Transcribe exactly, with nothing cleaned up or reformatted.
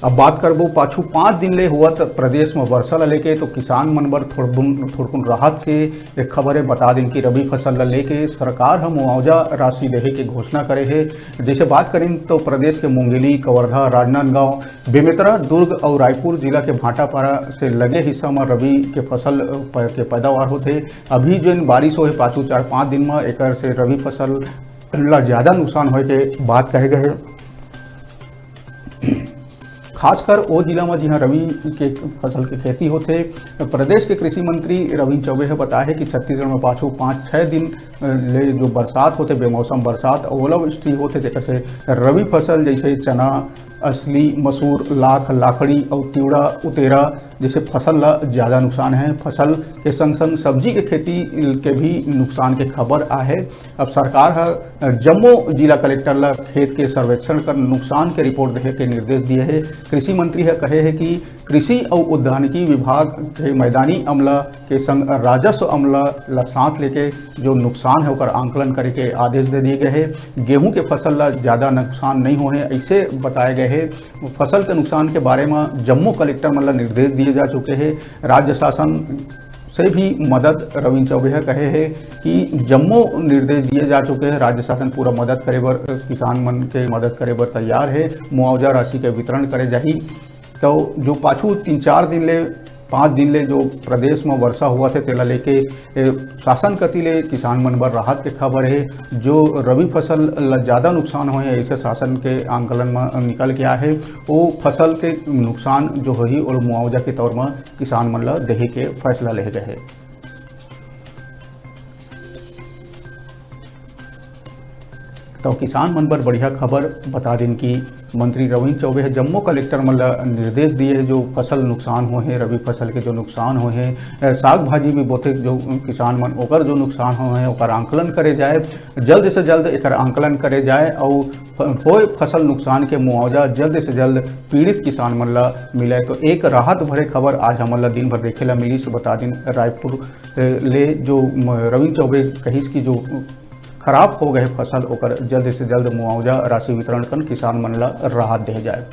अब बात करबो पाछू पाँच दिन ले होवत प्रदेश म वर्षा ल लेके, तो किसान मन बर थोड़कुन, थोड़कुन राहत के एक खबर हे। बता दिन कि रबी फसल ल लेके सरकार ह मुआवजा राशि देहे के घोषणा करे हे। जैसे बात करिन तो प्रदेश के मुंगेली, कवर्धा, राजनांदगांव, बेमेतरा, दुर्ग अउ रायपुर जिला के भाटापारा से लगे हिस्सा म रबी के फसल प-, के पैदावार होथे। अभी जो इन बारिश होए पाछू चार पाँच दिन म एकर से रबी फसल ल ज्यादा नुकसान होए के बात कहे गए हे। खासकर ओ जिला म जिहां रबी के फसल के खेती होथे। प्रदेश के कृषि मंत्री रविंद्र चौबे ह बताए हे कि छत्तीसगढ़ म पाछू पाँच छह दिन, अ, ले जो बरसात होथे, बेमौसम बरसात, ओलावृष्टि होथे, जेकर से रबी फसल जैसे चना, असली, मसूर, लाख, लाखड़ी अउ तिवड़ा, उतेरा जैसे फसल ला ज्यादा नुकसान हे। फसल के संग संग सब्जी के खेती के भी नुकसान के खबर आहे। अब सरकार ह जम्मो जिला कलेक्टर ला खेत के सर्वेक्षण कर नुकसान के रिपोर्ट देहे के निर्देश दिए हे। कृषि मंत्री ह कहे हे कि कृषि अउ उद्यानिकी विभाग के मैदानी अमला के संग राजस्व अमला ला साथ लेके जो नुकसान हे ओकर आंकलन करे के आदेश दे दिए गए हे। गेहूं के फसल ला ज्यादा नुकसान नहीं होए हे, ऐसे बताए गए हे। फसल के नुकसान के बारे म जम्मो कलेक्टर मन ला निर्देश दिए जा चुके हे। राज्य शासन से भी मदद, रविंद्र चौबे ह कहे हे कि जम्मो निर्देश दिए जा चुके हे, राज्य शासन पूरा मदद करे बर, किसान मन के मदद करे बर तैयार हे। मुआवजा राशि के वितरण करे जाही। तो जो पाछू तीन चार दिन ले, पाँच दिन ले जो प्रदेश म वर्षा होवत हे, तेला लेके, ए, शासन कति ले किसान मन बर राहत के खबर हे। जो रबी फसल ल ज्यादा नुकसान होए हे, ऐसे शासन के आंकलन म निकल के आए हे, ओ फसल के नुकसान जो होही, ओला मुआवजा के तौर म किसान मन ल देहे के फैसला लेहे गए हे। तो किसान मन बर बढ़िया खबर। बता दिन कि मंत्री रविंद्र चौबे ह जम्मो कलेक्टर मन ल निर्देश दिए हे, जो फसल नुकसान होए हे, रबी फसल के जो नुकसान होए हे, अ, साग भाजी भी बोथे जो किसान मन, ओकर जो नुकसान होए हे, ओकर आंकलन करे जाए, जल्द से जल्द एकर आंकलन करे जाए, अउ फ-, होए फसल नुकसान के मुआवजा जल्द से जल्द पीड़ित किसान मन ल मिले। तो एक राहत भरे खबर आज हमन ल दिन भर देखे ल मिलिस। बता दिन रायपुर, अ, ले जो म-, रविंद्र चौबे कहिस कि जो खराब हो गए फसल, ओकर जल्द से जल्द मुआवजा राशि वितरण कर किसान मन ल राहत दे जाए।